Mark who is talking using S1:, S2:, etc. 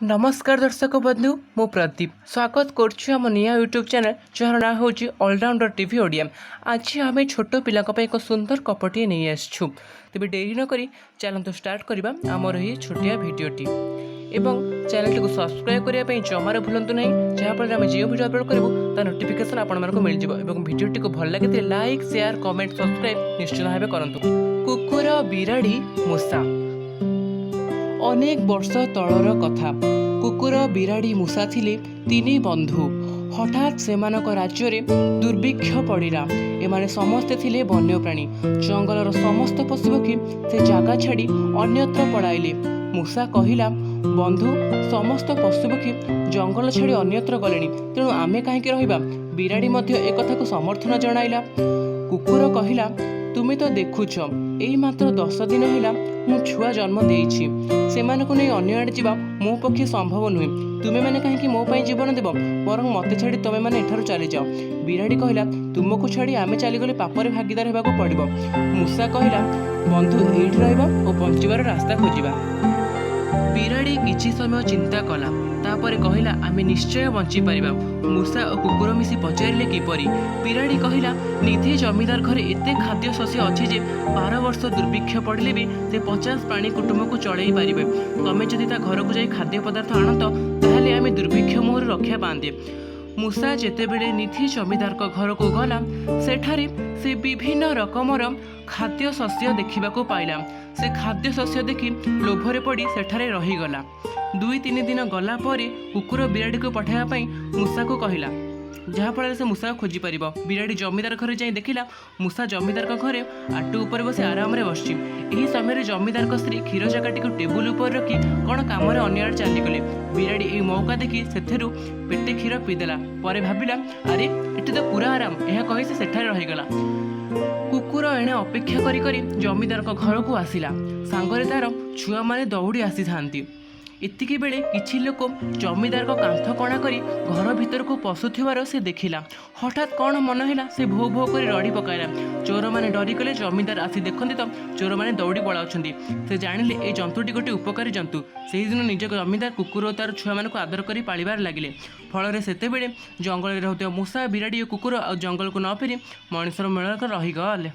S1: ନମସ୍କାର ଦର୍ଶକ ବନ୍ଧୁ, ମୁଁ ପ୍ରଦୀପ ସ୍ୱାଗତ କରୁଛି ଆମ ନିଆ ୟୁଟ୍ୟୁବ୍ ଚ୍ୟାନେଲ୍, ଯାହାର ନାଁ ହେଉଛି ଅଲରାଉଣ୍ଡର ଟିଭି ଓଡ଼ିଆ। ଆଜି ଆମେ ଛୋଟ ପିଲାଙ୍କ ପାଇଁ ଏକ ସୁନ୍ଦର ଗପଟିଏ ନେଇ ଆସିଛୁ। ତେବେ ଡେରି ନକରି ଚାଲନ୍ତୁ ଷ୍ଟାର୍ଟ କରିବା ଆମର ଏହି ଛୋଟିଆ ଭିଡ଼ିଓଟି ଏବଂ ଚ୍ୟାନେଲଟିକୁ ସବସ୍କ୍ରାଇବ୍ କରିବା ପାଇଁ ଜମାରୁ ଭୁଲନ୍ତୁ ନାହିଁ, ଯାହାଫଳରେ ଆମେ ଯେଉଁ ଭିଡ଼ିଓ ଅପଲୋଡ଼ କରିବୁ ତା ନୋଟିଫିକେସନ୍ ଆପଣମାନଙ୍କୁ ମିଳିଯିବ। ଏବଂ ଭିଡ଼ିଓଟିକୁ ଭଲ ଲାଗିଥିଲେ ଲାଇକ୍, ସେୟାର, କମେଣ୍ଟ, ସବସ୍କ୍ରାଇବ୍ ନିଶ୍ଚିତ ଭାବେ କରନ୍ତୁ। କୁକୁର, ବିରାଡ଼ି, ମୂଷା। ଅନେକ ବର୍ଷ ତଳର କଥା। କୁକୁର, ବିରାଡ଼ି, ମୂଷା ଥିଲେ ତିନି ବନ୍ଧୁ। ହଠାତ୍ ସେମାନଙ୍କ ରାଜ୍ୟରେ ଦୁର୍ଭିକ୍ଷ ପଡ଼ିଲା। ଏମାନେ ସମସ୍ତେ ଥିଲେ ବନ୍ୟପ୍ରାଣୀ। ଜଙ୍ଗଲର ସମସ୍ତ ପଶୁପକ୍ଷୀ ସେ ଜାଗା ଛାଡ଼ି ଅନ୍ୟତ୍ର ପଳାଇଲେ। ମୂଷା କହିଲା, "ବନ୍ଧୁ, ସମସ୍ତ ପଶୁପକ୍ଷୀ ଜଙ୍ଗଲ ଛାଡ଼ି ଅନ୍ୟତ୍ର ଗଲେଣି, ତେଣୁ ଆମେ କାହିଁକି ରହିବା?" ବିରାଡ଼ି ମଧ୍ୟ ଏକଥାକୁ ସମର୍ଥନ ଜଣାଇଲା। କୁକୁର କହିଲା, "ତୁମେ ତ ଦେଖୁଛ, ଏଇ ମାତ୍ର 10 ଦିନ ହେଲା ମୁଁ ଛୁଆ ଜନ୍ମ ଦେଇଛି। ସେମାନଙ୍କୁ ନେଇ ଅନ୍ୟ ଆଡ଼େ ଯିବା ମୋ ପକ୍ଷେ ସମ୍ଭବ ନୁହେଁ। ତୁମେମାନେ କାହିଁକି ମୋ ପାଇଁ ଜୀବନ ଦେବ? ବରଂ ମୋତେ ଛାଡ଼ି ତୁମେମାନେ ଏଠାରୁ ଚାଲିଯାଅ।" ବିରାଡ଼ି କହିଲା, "ତୁମକୁ ଛାଡ଼ି ଆମେ ଚାଲିଗଲେ ପାପରେ ଭାଗିଦାର ହେବାକୁ ପଡ଼ିବ।" ମୂଷା କହିଲା, "ବନ୍ଧୁ, ଏଇଠି ରହିବା ଓ ବଞ୍ଚିବାର ରାସ୍ତା ଖୋଜିବା।" ବିରାଡ଼ି କିଛି ସମୟ ଚିନ୍ତା କଲା। ତାପରେ କହିଲା, "ଆମେ ନିଶ୍ଚୟ ବଞ୍ଚିପାରିବା।" ମୂଷା ଓ କୁକୁର ମିଶି ପଚାରିଲେ, "କିପରି?" ବିରାଡ଼ି କହିଲା, "ନିଧି ଜମିଦାର ଘରେ ଏତେ ଖାଦ୍ୟ ଶସ୍ୟ ଅଛି ଯେ 12 ବର୍ଷ ଦୁର୍ଭିକ୍ଷ ପଡ଼ିଲେ ବି ସେ 50 ପ୍ରାଣୀ କୁଟୁମ୍ବକୁ ଚଳେଇ ପାରିବେ। ତମେ ଯଦି ତା ଘରକୁ ଯାଇ ଖାଦ୍ୟ ପଦାର୍ଥ ଆଣନ୍ତ, ତାହେଲେ ଆମେ ଦୁର୍ଭିକ୍ଷ ମୁହଁରୁ ରକ୍ଷା ପାଆନ୍ତେ।" ମୂଷା ଯେତେବେଳେ ନିଧି ଜମିଦାରଙ୍କ ଘରକୁ ଗଲା, ସେଠାରେ ସେ ବିଭିନ୍ନ ରକମର ଖାଦ୍ୟ ଶସ୍ୟ ଦେଖିବାକୁ ପାଇଲା। ସେ ଖାଦ୍ୟ ଶସ୍ୟ ଦେଖି ଲୋଭରେ ପଡ଼ି ସେଠାରେ ରହିଗଲା। 2-3 ଦିନ ଗଲା ପରେ କୁକୁର ବିରାଡ଼ିକୁ ପଠାଇବା ପାଇଁ ମୂଷାକୁ କହିଲା, ଯାହାଫଳରେ ସେ ମୂଷାକୁ ଖୋଜିପାରିବ। ବିରାଡ଼ି ଜମିଦାର ଘରେ ଯାଇ ଦେଖିଲା, ମୂଷା ଜମିଦାରଙ୍କ ଘରେ ଆଟୁ ଉପରେ ବସି ଆରାମରେ ବସିଛି। ଏହି ସମୟରେ ଜମିଦାରଙ୍କ ସ୍ତ୍ରୀ କ୍ଷୀର ଜାଗାଟିକୁ ଟେବୁଲ ଉପରେ ରଖି କ'ଣ କାମରେ ଅନ୍ୟ ଆଡ଼େ ଚାଲିଗଲେ। ବିରାଡ଼ି ଏହି ମୌକା ଦେଖି ସେଥିରୁ ପେଟେ କ୍ଷୀର ପିଇଦେଲା। ପରେ ଭାବିଲା, "ଆରେ, ଏଠି ତ ପୁରା ଆରାମ।" ଏହା କହି ସେ ସେଠାରେ ରହିଗଲା। କୁକୁର ଏଣେ ଅପେକ୍ଷା କରି କରି ଜମିଦାରଙ୍କ ଘରକୁ ଆସିଲା। ସାଙ୍ଗରେ ତାର ଛୁଆମାନେ ଦୌଡ଼ି ଆସିଥାନ୍ତି। ଏତିକି ବେଳେ କିଛି ଲୋକ ଜମିଦାରଙ୍କ କାନ୍ଥ କଣା କରି ଘର ଭିତରକୁ ପଶୁଥିବାର ସେ ଦେଖିଲା। ହଠାତ୍ କ'ଣ ମନ ହେଲା, ସେ ଭୋ ଭୋ କରି ରଡ଼ି ପକାଇଲା। ଚୋରମାନେ ଡରିଗଲେ। ଜମିଦାର ଆସି ଦେଖନ୍ତି ତ ଚୋରମାନେ ଦୌଡ଼ି ପଳାଉଛନ୍ତି। ସେ ଜାଣିଲେ, ଏ ଜନ୍ତୁଟି ଗୋଟିଏ ଉପକାରୀ ଜନ୍ତୁ। ସେହିଦିନ ନିଜ ଜମିଦାର କୁକୁର ଓ ତାର ଛୁଆମାନଙ୍କୁ ଆଦର କରି ପାଳିବାରେ ଲାଗିଲେ। ଫଳରେ ସେତେବେଳେ ଜଙ୍ଗଲରେ ରହୁଥିବା ମୂଷା, ବିରାଡ଼ି ଓ କୁକୁର ଆଉ ଜଙ୍ଗଲକୁ ନ ଫେରି ମଣିଷର ମେଳରେ ରହିଗଲେ।